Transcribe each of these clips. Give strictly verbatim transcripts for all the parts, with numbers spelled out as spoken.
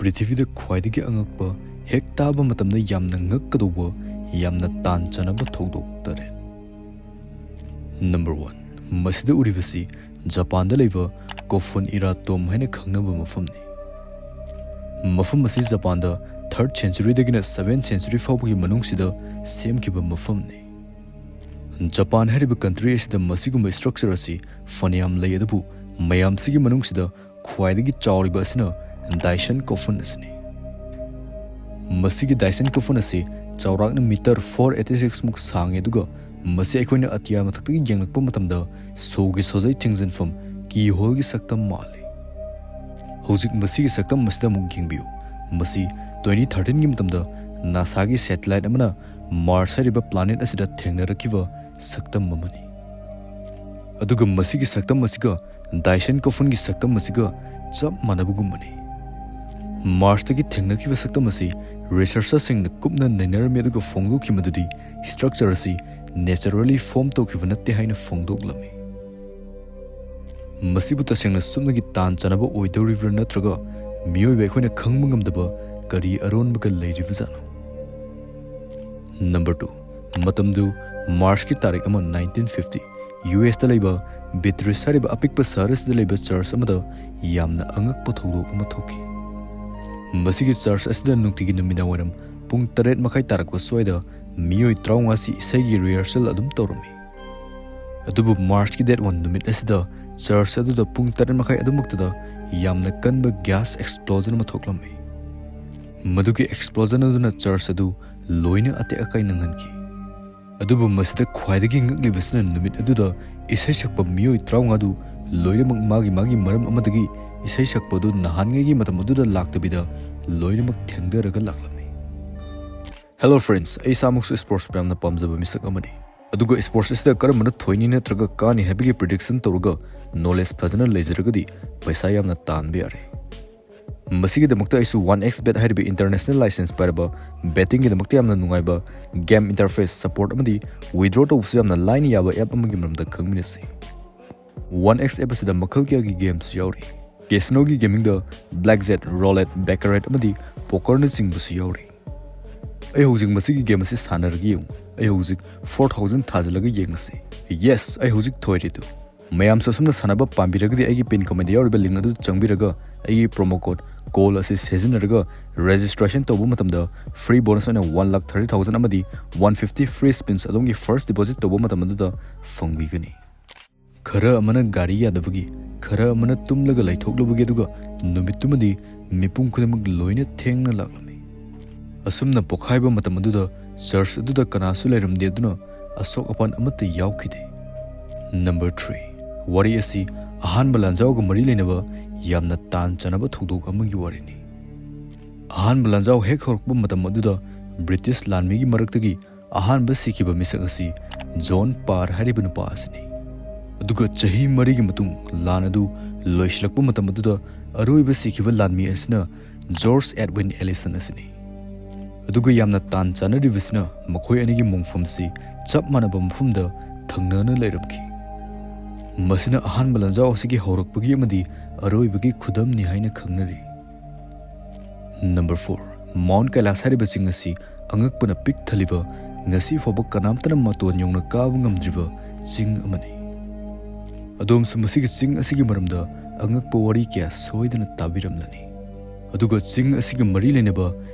ꯄ꯭ꯔꯤꯊꯤꯕꯤꯗ ꯈ꯭ꯋꯥꯏꯗꯒꯤ ꯑꯉꯛꯄ, ꯍꯦꯛ ꯇꯥꯕ ꯃꯇꯝꯗ ꯌꯥꯝꯅ ꯉꯛꯀꯗꯧꯕ, ꯌꯥꯝꯅ ꯇꯥꯟ ꯆꯥꯟꯅꯕ ꯊꯧꯗꯣꯛ ꯇꯔꯦꯠ꯫ ꯅꯝꯕꯔ ꯋꯥꯟ, ꯃꯁꯤꯗ ꯎꯔꯤꯕꯁꯤ ꯖꯄꯥꯟꯗ ꯂꯩꯕ ꯀꯣꯐꯨꯟ ꯏꯔꯥꯇꯣꯝ ꯍꯥꯏꯅ ꯈꯪꯅꯕ ꯃꯐꯝꯅꯤ꯫ ꯃꯐꯝ ꯑꯁꯤ ꯖꯄꯥꯟꯗ ꯊꯥꯔꯠ ꯁꯦꯟꯆꯨꯔꯤꯗꯒꯤꯅ ꯁꯚꯦꯟ ꯁꯦꯟꯆꯨꯔꯤ ꯐꯥꯎꯕꯒꯤ ꯃꯅꯨꯡꯁꯤꯗ ꯁꯦꯝꯈꯤꯕ ꯃꯐꯝꯅꯤ꯫ ꯖꯄꯥꯟ ꯍꯥꯏꯔꯤꯕ ꯀꯟꯇ꯭ꯔꯤ ꯑꯁꯤꯗ ꯃꯁꯤꯒꯨꯝꯕ ꯁ꯭ꯇ꯭ꯔꯛꯆꯔ ꯑꯁꯤ ꯐꯅꯌꯥꯝ ꯂꯩ, ꯑꯗꯨꯕꯨ ꯃꯌꯥꯝꯁꯤꯒꯤ ꯃꯅꯨꯡꯁꯤꯗ ꯈ꯭ꯋꯥꯏꯗꯒꯤ ꯆꯥꯎꯔꯤꯕ ꯑꯁꯤꯅ ꯗꯥꯏꯁꯟ ꯀꯣꯐꯨꯟ ꯑꯁꯤꯅꯤ꯫ ꯃꯁꯤꯒꯤ ꯗꯥꯏꯁꯟ ꯀꯣꯐꯨꯟ ꯑꯁꯤ ꯆꯥꯎꯔꯥꯛꯅ ꯃꯤꯇꯔ ꯐꯣꯔ ꯑꯩꯠꯇꯤ ꯁꯤꯛꯁ ꯃꯨꯛ ꯁꯥꯡꯉꯤ, ꯑꯗꯨꯒ ꯃꯁꯤ ꯑꯩꯈꯣꯏꯅ ꯑꯇꯤꯌꯥ ꯃꯊꯛꯇꯒꯤ ꯌꯦꯡꯂꯛꯄ ꯃꯇꯝꯗ ꯁꯣꯒꯤ ꯁꯣꯖꯩ ꯊꯤꯡꯖꯤꯟꯐꯝ ꯀꯤ ꯍꯣꯜꯒꯤ ꯁꯛꯇꯝ ꯃꯥꯜꯂꯤ꯫ ꯍꯧꯖꯤꯛ ꯃꯁꯤꯒꯤ ꯁꯛꯇꯝ ꯑꯁꯤꯗ ꯑꯃꯨꯛ ꯌꯦꯡꯕꯤꯌꯨ꯫ ꯃꯁꯤ ꯇ꯭ꯋꯦꯟꯇꯤ ꯊꯥꯔꯇꯤꯟꯒꯤ ꯃꯇꯝꯗ ꯅꯥꯁꯥꯒꯤ ꯁꯦꯇꯦꯂꯥꯏꯠ ꯑꯃꯅ ꯃꯥꯔꯁ ꯍꯥꯏꯔꯤꯕ ꯄ꯭ꯂꯥꯅꯦꯠ ꯑꯁꯤꯗ ꯊꯦꯡꯅꯔꯛꯈꯤꯕ ꯁꯛꯇꯝ ꯑꯃꯅꯤ꯫ ꯑꯗꯨꯒ ꯃꯁꯤꯒꯤ ꯁꯛꯇꯝ ꯑꯁꯤꯒ ꯗꯥꯏꯁꯟ ꯀꯣꯐꯨꯟꯒꯤ ꯁꯛꯇꯝ ꯑꯁꯤꯒ ꯆꯞ ꯃꯥꯟꯅꯕꯒꯨꯝꯕꯅꯤ꯫ ꯃꯥꯔꯁꯇꯒꯤ ꯊꯦꯡꯅꯈꯤꯕ ꯁꯛꯇꯝ ꯑꯁꯤ ꯔꯤꯁꯔꯆꯔꯁꯤꯡꯅ ꯀꯨꯞꯅ ꯅꯩꯅꯔꯝꯃꯤ, ꯑꯗꯨꯒ ꯐꯣꯡꯗꯣꯛꯈꯤ ꯃꯗꯨꯗꯤ ꯁ꯭ꯇ꯭ꯔꯛꯆꯔ ꯑꯁꯤ ꯅꯦꯆꯔꯦꯜꯂꯤ ꯐꯣꯔꯝ ꯇꯧꯈꯤꯕ ꯅꯠꯇꯦ ꯍꯥꯏꯅ ꯐꯣꯡꯗꯣꯛꯂꯝꯃꯤ꯫ ꯃꯁꯤꯕꯨ ꯇꯁꯦꯡꯅ ꯁꯨꯞꯅꯒꯤ ꯇꯥꯟ ꯆꯥꯟꯅꯕ ꯑꯣꯏꯗꯧꯔꯤꯕ꯭ꯔꯥ, ꯅꯠꯇ꯭ꯔꯒ ꯃꯤꯑꯣꯏꯕ ꯑꯩꯈꯣꯏꯅ ꯈꯪꯕ ꯉꯝꯗꯕ ꯀꯔꯤ ꯑꯔꯣꯟꯕꯒ ꯂꯩꯔꯤꯕꯖꯥꯠꯅꯣ? ꯅꯝꯕꯔ ꯇꯨ, ꯃꯇꯝꯗꯨ ꯃꯥꯔꯆꯀꯤ ꯇꯥꯔꯤꯛ ꯑꯃ, ꯅꯥꯏꯟꯇꯤꯟ ꯐꯤꯐꯇꯤ, ꯌꯨ ꯑꯦꯁꯇ ꯂꯩꯕ ꯕꯤꯇ꯭ꯔꯤꯁ ꯍꯥꯏꯔꯤꯕ ꯑꯄꯤꯛꯄ ꯁꯍꯔ ꯑꯁꯤꯗ ꯂꯩꯕ ꯆꯔꯆ ꯑꯃꯗ ꯌꯥꯝꯅ ꯑꯉꯛꯄ ꯊꯧꯗꯣꯛ ꯑꯃ ꯊꯣꯛꯈꯤ꯫ ꯃꯁꯤꯒꯤ ꯆꯔꯆ ꯑꯁꯤꯗ ꯅꯨꯡꯇꯤꯒꯤ ꯅꯨꯃꯤꯗꯥꯡ ꯋꯥꯏꯔꯝ ꯄꯨꯡ ꯇꯔꯦꯠ ꯃꯈꯥꯏ ꯇꯥꯔꯛꯄ ꯁ꯭ꯋꯥꯏꯗ ꯃꯤꯑꯣꯏ ꯇꯔꯥꯃꯉꯥꯁꯤ ꯏꯁꯩꯒꯤ ꯔꯤꯍꯔꯁꯦꯜ ꯑꯗꯨꯝ ꯇꯧꯔꯝꯃꯤ꯫ ꯑꯗꯨꯕꯨ ꯃꯥꯔꯆꯀꯤ ꯗꯦꯠ ꯋꯥꯟ ꯅꯨꯃꯤꯠ ꯑꯁꯤꯗ ꯆꯔꯆ ꯑꯗꯨꯗ ꯄꯨꯡ ꯇꯔꯦꯠ ꯃꯈꯥꯏ ꯑꯗꯨꯃꯛꯇꯗ ꯌꯥꯝꯅ ꯀꯟꯕ ꯒ꯭ꯌꯥꯁ ꯑꯦꯛꯁꯄ꯭ꯂꯣꯖꯟ ꯑꯃ ꯊꯣꯛꯂꯝꯃꯤ꯫ ꯃꯗꯨꯒꯤ ꯑꯦꯛꯁꯄ꯭ꯂꯣꯖꯟ ꯑꯗꯨꯅ ꯆꯔꯆ ꯑꯗꯨ ꯂꯣꯏꯅ ꯑꯇꯦꯛ ꯑꯀꯥꯏ ꯅꯪꯍꯟꯈꯤ꯫ ꯑꯗꯨꯕꯨ ꯃꯁꯤꯗ ꯈ꯭ꯋꯥꯏꯗꯒꯤ ꯉꯛꯂꯤꯕꯁꯤꯅ ꯅꯨꯃꯤꯠ ꯑꯗꯨꯗ ꯏꯁꯩ ꯁꯛꯄ ꯃꯤꯑꯣꯏ ꯇꯔꯥꯃꯉꯥꯗꯨ ꯂꯣꯏꯅꯃꯛ ꯃꯥꯒꯤ ꯃꯥꯒꯤ ꯃꯔꯝ ꯑꯃꯗꯒꯤ ꯏꯁꯩ ꯁꯛꯄ ꯑꯗꯨ ꯅꯍꯥꯟꯉꯩꯒꯤ ꯃꯇꯝ ꯑꯗꯨꯗ ꯂꯥꯛꯇꯕꯤꯗ ꯂꯣꯏꯅꯃꯛ ꯊꯦꯡꯊꯔꯒ ꯂꯥꯛꯂꯝꯃꯤ꯫ Hello friends, ꯑꯩ ꯏꯁꯥꯃꯛꯁꯨ ꯁ꯭ꯄꯣꯔꯠꯁ ꯌꯥꯝꯅ ꯄꯥꯝꯖꯕ ꯃꯤꯁꯛ ꯑꯃꯅꯤ꯫ ꯑꯗꯨꯒ ꯁ꯭ꯄꯣꯔꯠꯁ ꯑꯁꯤꯗ ꯀꯔꯝꯕꯅ ꯊꯣꯏꯅꯤ ꯅꯠꯇ꯭ꯔꯒ ꯀꯥꯅꯤ ꯍꯥꯏꯕꯒꯤ ꯄ꯭ꯔꯤꯗꯤꯛꯁꯟ ꯇꯧꯔꯒ ꯅꯣꯂꯦꯖ ꯐꯖꯅ ꯂꯩꯖꯔꯒꯗꯤ ꯄꯩꯁꯥ ꯌꯥꯝꯅ ꯇꯥꯟꯕ ꯌꯥꯔꯦ꯫ ꯃꯁꯤꯒꯤꯗꯃꯛꯇ ꯑꯩꯁꯨ ꯋꯥꯟ ꯑꯦꯛꯁ ꯕꯦꯠ ꯍꯥꯏꯔꯤꯕ ꯏꯟꯇꯔꯅꯦꯁꯅꯦꯜ ꯂꯥꯏꯁꯦꯟꯁ ꯄꯥꯏꯔꯕ ꯕꯦꯠꯇꯤꯡꯒꯤꯗꯃꯛꯇ ꯌꯥꯝꯅ ꯅꯨꯡꯉꯥꯏꯕ ꯒꯦꯝ ꯏꯟꯇꯔꯐꯦꯁ, ꯁꯄꯣꯔꯠ ꯑꯃꯗꯤ ꯋꯤꯗ꯭ꯔꯣ ꯇꯧꯕꯁꯨ ꯌꯥꯝꯅ ꯂꯥꯏꯅ ꯌꯥꯕ ꯑꯦꯞ ꯑꯃꯒꯤ ꯃꯔꯝꯗ ꯈꯪꯃꯤꯟꯅꯁꯤ꯫ ꯋꯥꯟ ꯑꯦꯛꯁ ꯑꯦꯞ ꯑꯁꯤꯗ ꯃꯈꯜ ꯀꯌꯥꯒꯤ ꯒꯦꯝꯁ ꯌꯥꯎꯔꯤ꯫ ꯀꯦꯁꯤꯅꯣꯒꯤ ꯒꯦꯃꯤꯡꯗ ꯕ꯭ꯂꯦꯛ ꯖꯦꯛ, ꯔꯣꯂꯦꯠ, ꯕꯦꯀꯔꯦꯠ ꯑꯃꯗꯤ ꯄꯣꯀꯔꯅꯆꯤꯡꯕꯁꯨ ꯌꯥꯎꯔꯤ꯫ ꯑꯩ ꯍꯧꯖꯤꯛ ꯃꯁꯤꯒꯤ ꯒꯦꯝ ꯑꯁꯤ ꯁꯥꯟꯅꯔꯒ ꯌꯦꯡꯉꯨ꯫ ꯑꯩ ꯍꯧꯖꯤꯛ ꯐꯣꯔ ꯊꯥꯎꯖꯟ ꯊꯥꯖꯤꯜꯂꯒ ꯌꯦꯡꯉꯁꯤ꯫ ꯌꯦꯁ, ꯑꯩ ꯍꯧꯖꯤꯛ ꯊꯣꯏꯔꯦ ꯑꯗꯨ꯫ ꯃꯌꯥꯝꯁꯨ ꯑꯁꯨꯝꯅ ꯁꯥꯟꯅꯕ ꯄꯥꯝꯕꯤꯔꯒꯗꯤ ꯑꯩꯒꯤ ꯄꯤꯟ ꯀꯃꯦꯟꯗ ꯌꯥꯎꯔꯤꯕ ꯂꯤꯡ ꯑꯗꯨ ꯆꯪꯕꯤꯔꯒ ꯑꯩꯒꯤ ꯄ꯭ꯔꯣꯃꯣ ꯀꯣꯗ ꯀꯣꯜ ꯑꯁꯤ ꯁꯤꯖꯤꯟꯅꯔꯒ ꯔꯦꯖꯤꯁꯇ꯭ꯔꯦꯁꯟ ꯇꯧꯕ ꯃꯇꯝꯗ ꯐ꯭ꯔꯤ ꯕꯣꯅꯁ ꯑꯣꯏꯅ ꯋꯥꯟ ꯂꯥꯈ ꯊꯥꯔꯇꯤ ꯊꯥꯎꯖꯟ ꯑꯃꯗꯤ ꯋꯥꯟ ꯐꯤꯐꯇꯤ ꯐ꯭ꯔꯤ ꯁ꯭ꯄꯤꯟꯁ ꯑꯗꯣꯝꯒꯤ ꯐꯥꯔꯁ ꯗꯤꯄꯣꯖꯤꯠ ꯇꯧꯕ ꯃꯇꯝ ꯑꯗꯨꯗ ꯐꯪꯕꯤꯒꯅꯤ꯫ ꯈꯔ ꯑꯃꯅ ꯒꯥꯔꯤ ꯌꯥꯗꯕꯒꯤ, ꯈꯔ ꯑꯃꯅ ꯇꯨꯝꯂꯒ ꯂꯩꯊꯣꯛꯂꯨꯕꯒꯤ, ꯑꯗꯨꯒ ꯅꯨꯃꯤꯠꯇꯨꯃꯗꯤ ꯃꯤꯄꯨꯝ ꯈꯨꯗꯤꯡꯃꯛ ꯂꯣꯏꯅ ꯊꯦꯡꯅ ꯂꯥꯛꯂꯝꯃꯤ꯫ ꯑꯁꯨꯝꯅ ꯄꯣꯈꯥꯏꯕ ꯃꯇꯝ ꯑꯗꯨꯗ ꯆꯔꯆ ꯑꯗꯨꯗ ꯀꯅꯥꯁꯨ ꯂꯩꯔꯝꯗꯦ, ꯑꯗꯨꯅ ꯑꯁꯣꯛ ꯑꯄꯟ ꯑꯃꯠꯇ ꯌꯥꯎꯈꯤꯗꯦ꯫ ꯅꯝꯕꯔ ꯊ꯭ꯔꯤ, ꯋꯥꯔꯤ ꯑꯁꯤ ꯑꯍꯥꯟꯕ ꯂꯥꯟꯖꯥꯎꯒ ꯃꯔꯤ ꯂꯩꯅꯕ ꯌꯥꯝꯅ ꯇꯥꯟ ꯆꯥꯟꯅꯕ ꯊꯧꯗꯣꯛ ꯑꯃꯒꯤ ꯋꯥꯔꯤꯅꯤ꯫ ꯑꯍꯥꯟꯕ ꯂꯥꯟꯖꯥꯎ ꯍꯦꯛ ꯍꯧꯔꯛꯄ ꯃꯇꯝ ꯑꯗꯨꯗ ꯕ꯭ꯔꯤꯇꯤꯁ ꯂꯥꯟꯃꯤꯒꯤ ꯃꯔꯛꯇꯒꯤ ꯑꯍꯥꯟꯕ ꯁꯤꯈꯤꯕ ꯃꯤꯁꯛ ꯑꯁꯤ ꯖꯣꯟ ꯄꯥꯔ ꯍꯥꯏꯔꯤꯕ ꯅꯨꯄꯥ ꯑꯁꯤꯅꯤ꯫ ꯑꯗꯨꯒ ꯆꯍꯤ ꯃꯔꯤꯒꯤ ꯃꯇꯨꯡ ꯂꯥꯟ ꯑꯗꯨ ꯂꯣꯏꯁꯤꯜꯂꯛꯄ ꯃꯇꯝ ꯑꯗꯨꯗ ꯑꯔꯣꯏꯕ ꯁꯤꯈꯤꯕ ꯂꯥꯟꯃꯤ ꯑꯁꯤꯅ ꯖꯣꯔꯖ ꯑꯦꯗꯋꯤꯟ ꯑꯦꯂꯤꯁꯟ ꯑꯁꯤꯅꯤ꯫ ꯑꯗꯨꯒ ꯌꯥꯝꯅ ꯇꯥꯟ ꯆꯥꯟꯅꯔꯤꯕꯁꯤꯅ ꯃꯈꯣꯏ ꯑꯅꯤꯒꯤ ꯃꯣꯡꯐꯝꯁꯤ ꯆꯞ ꯃꯥꯟꯅꯕ ꯃꯐꯝꯗ ꯊꯪꯅꯅ ꯂꯩꯔꯝꯈꯤ꯫ ꯃꯁꯤꯅ ꯑꯍꯥꯟꯕ ꯂꯥꯟꯖꯥꯎ ꯑꯁꯤꯒꯤ ꯍꯧꯔꯛꯄꯒꯤ ꯑꯃꯗꯤ ꯑꯔꯣꯏꯕꯒꯤ ꯈꯨꯗꯝꯅꯤ ꯍꯥꯏꯅ ꯈꯪꯅꯔꯤ꯫ ꯅꯝꯕꯔ ꯐꯣꯔ, ꯃꯥꯎꯟꯠ ꯀꯩꯂꯥꯁ ꯍꯥꯏꯔꯤꯕ ꯆꯤꯡ ꯑꯁꯤ ꯑꯉꯛꯄꯅ ꯄꯤꯛ ꯊꯜꯂꯤꯕ, ꯉꯁꯤ ꯐꯥꯎꯕ ꯀꯅꯥꯝꯇꯅ ꯃꯇꯣꯟ ꯌꯧꯅ ꯀꯥꯕ ꯉꯝꯗ꯭ꯔꯤꯕ ꯆꯤꯡ ꯑꯃꯅꯤ꯫ ꯑꯗꯣꯝꯁꯨ ꯃꯁꯤꯒꯤ ꯆꯤꯡ ꯑꯁꯤꯒꯤ ꯃꯔꯝꯗ ꯑꯉꯛꯄ ꯋꯥꯔꯤ ꯀꯌꯥ ꯁꯣꯏꯗꯅ ꯇꯥꯕꯤꯔꯝꯂꯅꯤ꯫ ꯑꯗꯨꯒ ꯆꯤꯡ ꯑꯁꯤꯒ ꯃꯔꯤ ꯂꯩꯅꯕ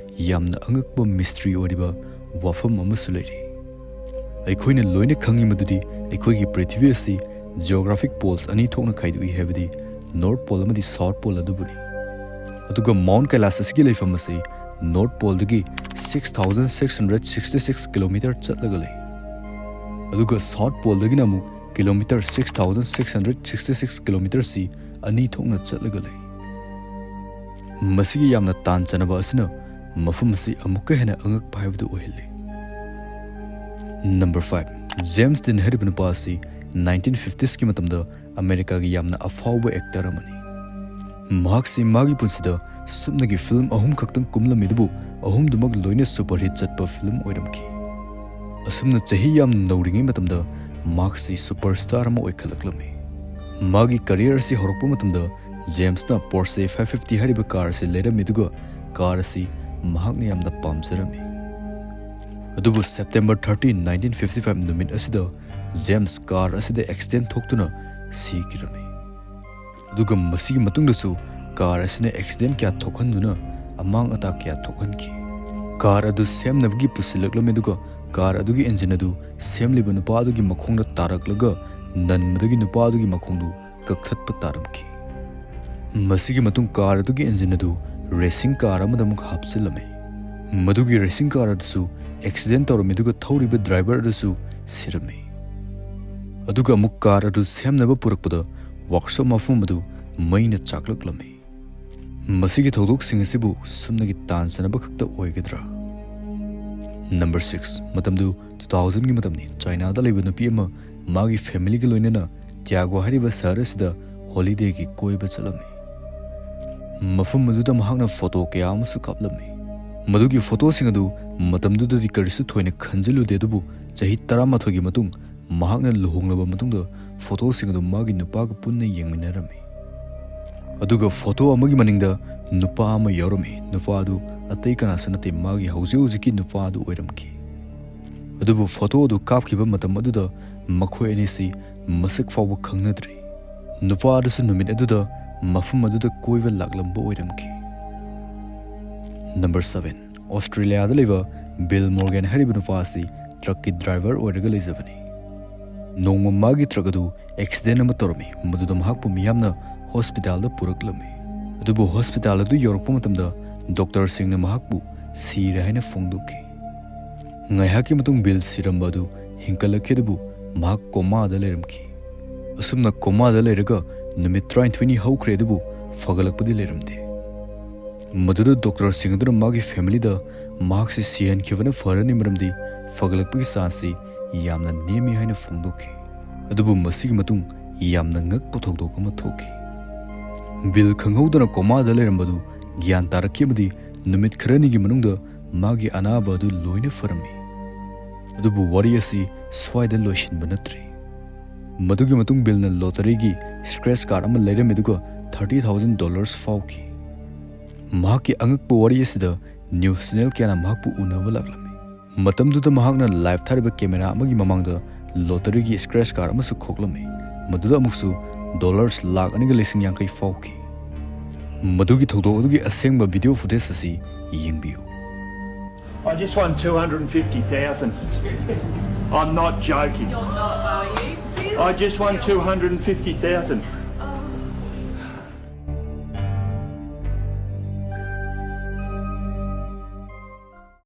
ꯌꯥꯝꯅ ꯑꯉꯛꯄ ꯃꯤꯁꯇ꯭ꯔꯤ ꯑꯣꯏꯔꯤꯕ ꯋꯥꯐꯝ ꯑꯃꯁꯨ ꯂꯩꯔꯤ꯫ ꯑꯩꯈꯣꯏꯅ ꯂꯣꯏꯅ ꯈꯪꯉꯤ ꯃꯗꯨꯗꯤ ꯑꯩꯈꯣꯏꯒꯤ ꯄ꯭ꯔꯤꯊꯤꯕꯤ ꯑꯁꯤ ꯖꯤꯑꯣꯒ꯭ꯔꯥꯐꯤꯛ ꯄꯣꯜꯁ ꯑꯅꯤ ꯊꯣꯛꯅ ꯈꯥꯏꯗꯣꯛꯏ, ꯍꯥꯏꯕꯗꯤ ꯅꯣꯔꯠ ꯄꯣꯜ ꯑꯃꯗꯤ ꯁꯥꯎꯠ ꯄꯣꯜ ꯑꯗꯨꯕꯨꯅꯤ꯫ ꯑꯗꯨꯒ ꯃꯥꯎꯟꯠ ꯀꯩꯂꯥꯁ ꯑꯁꯤꯒꯤ ꯂꯩꯐꯝ ꯑꯁꯤ ꯅꯣꯔꯠ ꯄꯣꯜꯗꯒꯤ six thousand six hundred sixty six kilometre ꯆꯠꯂꯒ ꯂꯩ꯫ ꯑꯗꯨꯒ ꯁꯥꯎꯠ ꯄꯣꯜꯗꯒꯤꯅ ꯑꯃꯨꯛ kilometre six thousand six hundred sixty six ꯀꯤꯂꯣꯃꯤꯇꯔꯁꯤ ꯑꯅꯤ ꯊꯣꯛꯅ ꯆꯠꯂꯒ ꯂꯩ꯫ ꯃꯁꯤꯒꯤ ꯌꯥꯝꯅ ꯇꯥꯟ ꯆꯥꯟꯅꯕ ꯑꯁꯤꯅ ꯃꯐꯝ ꯑꯁꯤ ꯑꯃꯨꯛꯀ ꯍꯦꯟꯅ ꯑꯉꯛꯄ ꯍꯥꯏꯕꯗꯨ ꯑꯣꯏꯍꯜꯂꯤ꯫ ꯅꯝꯕꯔ ꯐꯥꯏꯚ, ꯖꯦꯝꯁ ꯗꯤꯟ ꯍꯥꯏꯔꯤꯕ ꯅꯨꯄꯥ ꯑꯁꯤ ꯅꯥꯏꯟꯇꯤꯟ ꯐꯤꯐꯇꯤꯁꯀꯤ ꯃꯇꯝꯗ ꯑꯃꯦꯔꯤꯀꯥꯒꯤ ꯌꯥꯝꯅ ꯑꯐꯥꯎꯕ ꯑꯦꯛꯇꯔ ꯑꯃꯅꯤ꯫ ꯃꯍꯥꯛꯁꯤ ꯃꯥꯒꯤ ꯄꯨꯟꯁꯤꯗ ꯁꯨꯞꯅꯒꯤ ꯐꯤꯂꯝ ꯑꯍꯨꯝ ꯈꯛꯇꯪ ꯀꯨꯝꯂꯝꯃꯤ, ꯑꯗꯨꯕꯨ ꯑꯍꯨꯝꯗꯨꯃꯛ ꯂꯣꯏꯅ ꯁꯨꯄꯔ ꯍꯤꯠ ꯆꯠꯄ ꯐꯤꯂꯝ ꯑꯣꯏꯔꯝꯈꯤ꯫ ꯑꯁꯨꯝꯅ ꯆꯍꯤ ꯌꯥꯝꯅ ꯅꯧꯔꯤꯉꯩ ꯃꯇꯝꯗ ꯃꯍꯥꯛꯁꯤ ꯁꯨꯄꯔ ꯁ꯭ꯇꯥꯔ ꯑꯃ ꯑꯣꯏꯈꯠꯂꯛꯂꯝꯃꯤ꯫ ꯃꯥꯒꯤ ꯀꯔꯤꯌꯔ ꯑꯁꯤ ꯍꯧꯔꯛꯄ ꯃꯇꯝꯗ ꯖꯦꯝꯁꯅ Porsche five fifty ꯍꯥꯏꯔꯤꯕ car ꯑꯁꯤ ꯂꯩꯔꯝꯃꯤ, ꯑꯗꯨꯒ car ꯑꯁꯤ ꯃꯍꯥꯛꯅ ꯌꯥꯝꯅ ꯄꯥꯝꯖꯔꯝꯃꯤ꯫ ꯑꯗꯨꯕꯨ September thirteen, nineteen fifty five ꯅꯨꯃꯤꯠ ꯑꯁꯤꯗ ꯖꯦꯝꯁ car ꯑꯁꯤꯗ accident ꯊꯣꯛꯇꯨꯅ ꯁꯤꯈꯤꯔꯝꯃꯤ꯫ ꯑꯗꯨꯒ ꯃꯁꯤꯒꯤ ꯃꯇꯨꯡꯗꯁꯨ car ꯑꯁꯤꯅ accident ꯀꯌꯥ ꯊꯣꯛꯍꯟꯗꯨꯅ ꯑꯃꯥꯡ ꯑꯇꯥ ꯀꯌꯥ ꯊꯣꯛꯍꯟꯈꯤ꯫ Car ꯑꯗꯨ ꯁꯦꯝꯅꯕꯒꯤ ꯄꯨꯁꯤꯜꯂꯛꯂꯝꯃꯤ, ꯑꯗꯨꯒ car ꯑꯗꯨꯒꯤ engine ꯑꯗꯨ ꯁꯦꯝꯂꯤꯕ ꯅꯨꯄꯥ ꯑꯗꯨꯒꯤ ꯃꯈꯣꯡꯗ ꯇꯥꯔꯛꯂꯒ ꯅꯟꯕꯗꯒꯤ ꯅꯨꯄꯥ ꯑꯗꯨꯒꯤ ꯃꯈꯣꯡꯗꯨ ꯀꯛꯊꯠꯄ ꯇꯥꯔꯝꯈꯤ꯫ ꯃꯁꯤꯒꯤ ꯃꯇꯨꯡ car ꯑꯗꯨꯒꯤ engine ꯑꯗꯨ racing car ꯑꯃꯗ ꯑꯃꯨꯛ ꯍꯥꯞꯆꯤꯜꯂꯝꯃꯤ꯫ ꯃꯗꯨꯒꯤ racing car ꯑꯗꯨꯁꯨ accident ꯇꯧꯔꯝꯃꯤ, ꯑꯗꯨꯒ ꯊꯧꯔꯤꯕ driver ꯑꯗꯨꯁꯨ ꯁꯤꯔꯝꯃꯤ꯫ ꯑꯗꯨꯒ ꯑꯃꯨꯛ car ꯑꯗꯨ ꯁꯦꯝꯅꯕ ꯄꯨꯔꯛꯄꯗ workshop ꯃꯐꯝ ꯑꯗꯨ ꯃꯩꯅ ꯆꯥꯛꯂꯛꯂꯝꯃꯤ꯫ ꯃꯁꯤꯒꯤ ꯊꯧꯗꯣꯛꯁꯤꯡ ꯑꯁꯤꯕꯨ ꯁꯨꯞꯅꯒꯤ ꯇꯥꯟꯖꯅꯕ ꯈꯛꯇ ꯑꯣꯏꯒꯗ꯭ꯔꯥ? Number six, ꯃꯇꯝꯗꯨ two thousandꯒꯤ ꯃꯇꯝꯅꯤ꯫ ꯆꯥꯏꯅꯥꯗ ꯂꯩꯕ ꯅꯨꯄꯤ ꯑꯃ ꯃꯥꯒꯤ familyꯒ ꯂꯣꯏꯅꯅ ꯇ꯭ꯌꯥꯒꯣ ꯍꯥꯏꯔꯤꯕ ꯁꯍꯔ ꯑꯁꯤꯗ holidayꯒꯤ ꯀꯣꯏꯕ ꯆꯠꯂꯝꯃꯤ꯫ ꯃꯐꯝ ꯑꯗꯨꯗ ꯃꯍꯥꯛꯅ photo ꯀꯌꯥ ꯑꯃꯁꯨ ꯀꯥꯞꯂꯝꯃꯤ꯫ ꯃꯗꯨꯒꯤ photoꯁꯤꯡ ꯑꯗꯨ ꯃꯇꯝꯗꯨꯗꯗꯤ ꯀꯔꯤꯁꯨ ꯊꯣꯏꯅ ꯈꯟꯖꯤꯜꯂꯨꯗꯦ, ꯑꯗꯨꯕꯨ ꯆꯍꯤ ꯇꯔꯥꯃꯥꯊꯣꯏꯒꯤ ꯃꯇꯨꯡ ꯃꯍꯥꯛꯅ ꯂꯨꯍꯣꯡꯂꯕ ꯃꯇꯨꯡꯗ photoꯁꯤꯡ ꯑꯗꯨ ꯃꯥꯒꯤ ꯅꯨꯄꯥꯒ ꯄꯨꯟꯅ ꯌꯦꯡꯃꯤꯟꯅꯔꯝꯃꯤ꯫ ꯑꯗꯨꯒ photo ꯑꯃꯒꯤ ꯃꯅꯤꯡꯗ ꯅꯨꯄꯥ ꯑꯃ ꯌꯥꯎꯔꯝꯃꯤ꯫ ꯅꯨꯄꯥ ꯑꯗꯨ ꯑꯇꯩ ꯀꯅꯥꯁꯨ ꯅꯠꯇꯦ, ꯃꯥꯒꯤ ꯍꯧꯖꯤꯛ ꯍꯧꯖꯤꯛꯀꯤ ꯅꯨꯄꯥ ꯑꯗꯨ ꯑꯣꯏꯔꯝꯈꯤ꯫ ꯑꯗꯨꯕꯨ photo ꯑꯗꯨ ꯀꯥꯞꯈꯤꯕ ꯃꯇꯝ ꯑꯗꯨꯗ ꯃꯈꯣꯏ ꯑꯅꯤꯁꯤ ꯃꯁꯛ ꯐꯥꯎꯕ ꯈꯪꯅꯗ꯭ꯔꯤ꯫ ꯅꯨꯄꯥ ꯑꯗꯨꯁꯨ ꯅꯨꯃꯤꯠ ꯑꯗꯨꯗ ꯃꯐꯝ ꯑꯗꯨꯗ ꯀꯣꯏꯕ ꯂꯥꯛꯂꯝꯕ ꯑꯣꯏꯔꯝꯈꯤ꯫ Number seven, Australiaꯗ ꯂꯩꯕ Bill Morgan ꯍꯥꯏꯔꯤꯕ ꯅꯨꯄꯥ ꯑꯁꯤ truckꯀꯤ driver ꯑꯣꯏꯔꯒ ꯂꯩꯖꯕꯅꯤ꯫ ꯅꯣꯡꯃ ꯃꯥꯒꯤ truck ꯑꯗꯨ accident ꯑꯃ ꯇꯧꯔꯝꯃꯤ, ꯃꯗꯨꯗ ꯃꯍꯥꯛꯄꯨ ꯃꯤꯌꯥꯝꯅ hospitalꯗ ꯄꯨꯔꯛꯂꯝꯃꯤ꯫ ꯑꯗꯨꯕꯨ hospital ꯑꯗꯨ ꯌꯧꯔꯛꯄ ꯃꯇꯝꯗ doctorꯁꯤꯡꯅ ꯃꯍꯥꯛꯄꯨ ꯁꯤꯔꯦ ꯍꯥꯏꯅ ꯐꯣꯡꯗꯣꯛꯈꯤ꯫ ꯉꯥꯏꯍꯥꯛꯀꯤ ꯃꯇꯨꯡ Bill ꯁꯤꯔꯝꯕ ꯑꯗꯨ ꯍꯤꯡꯒꯠꯂꯛꯈꯤ, ꯑꯗꯨꯕꯨ ꯃꯍꯥꯛ comaꯗ ꯂꯩꯔꯝꯈꯤ꯫ ꯑꯁꯨꯝꯅ comaꯗ ꯂꯩꯔꯒ ꯅꯨꯃꯤꯠ ꯇꯔꯥꯅꯤꯊꯣꯏꯅꯤ ꯍꯧꯈ꯭ꯔꯦ, ꯑꯗꯨꯕꯨ ꯐꯒꯠꯂꯛꯄꯗꯤ ꯂꯩꯔꯝꯗꯦ꯫ ꯃꯗꯨꯗ doctorꯁꯤꯡ ꯑꯗꯨꯅ ꯃꯥꯒꯤ familyꯗ ꯃꯍꯥꯛꯁꯤ ꯁꯤꯍꯟꯈꯤꯕꯅ ꯐꯔꯅꯤ, ꯃꯔꯝꯗꯤ ꯐꯒꯠꯂꯛꯄꯒꯤ chanceꯁꯤ ꯌꯥꯝꯅ ꯅꯦꯝꯃꯤ ꯍꯥꯏꯅ ꯐꯣꯡꯗꯣꯛꯈꯤ꯫ ꯑꯗꯨꯕꯨ ꯃꯁꯤꯒꯤ ꯃꯇꯨꯡ ꯌꯥꯝꯅ ꯉꯛꯄ ꯊꯧꯗꯣꯛ ꯑꯃ ꯊꯣꯛꯈꯤ꯫ Bill ꯈꯪꯍꯧꯗꯅ comaꯗ ꯂꯩꯔꯝꯕꯗꯨ ꯒ꯭ꯌꯥꯟ ꯇꯥꯔꯛꯈꯤ ꯑꯃꯗꯤ ꯅꯨꯃꯤꯠ ꯈꯔꯅꯤꯒꯤ ꯃꯅꯨꯡꯗ ꯃꯥꯒꯤ ꯑꯅꯥꯕ ꯑꯗꯨ ꯂꯣꯏꯅ ꯐꯔꯝꯃꯤ꯫ ꯑꯗꯨꯕꯨ ꯋꯥꯔꯤ ꯑꯁꯤ ꯁ꯭ꯋꯥꯏꯗ ꯂꯣꯏꯁꯤꯟꯕ ꯅꯠꯇ꯭ꯔꯤ꯫ ꯃꯗꯨꯒꯤ ꯃꯇꯨꯡ Billꯅ lotteryꯒꯤ scratch card ꯑꯃ ꯂꯩꯔꯝꯃꯤ, ꯑꯗꯨꯒ thirty thousand dollars ꯐꯥꯎꯈꯤ꯫ ꯃꯍꯥꯛꯀꯤ ꯑꯉꯛꯄ ꯋꯥꯔꯤ ꯑꯁꯤꯗ news channel ꯀꯌꯥꯅ ꯃꯍꯥꯛꯄꯨ ꯎꯅꯕ ꯂꯥꯛꯂꯝꯃꯤ꯫ ꯃꯇꯝꯗꯨꯗ ꯃꯍꯥꯛꯅ live ꯊꯥꯔꯤꯕ camera ꯑꯃꯒꯤ ꯃꯃꯥꯡꯗ lotteryꯒꯤ scratch card ꯑꯃꯁꯨ ꯈꯣꯛꯂꯝꯃꯤ꯫ ꯃꯗꯨꯗ ꯑꯃꯨꯛꯁꯨ dollars ꯂꯥꯈ ꯑꯅꯤꯒ ꯂꯤꯁꯤꯡ ꯌꯥꯡꯈꯩ ꯐꯥꯎꯈꯤ꯫ ꯃꯗꯨꯒꯤ ꯊꯧꯗꯣꯛ ꯑꯗꯨꯒꯤ ꯑꯁꯦꯡꯕ video footage ꯑꯁꯤ ꯌꯦꯡꯕꯤꯌꯨ꯫ I just won two hundred fifty thousand. I'm not joking. You're not, are you? I just won two hundred fifty thousand.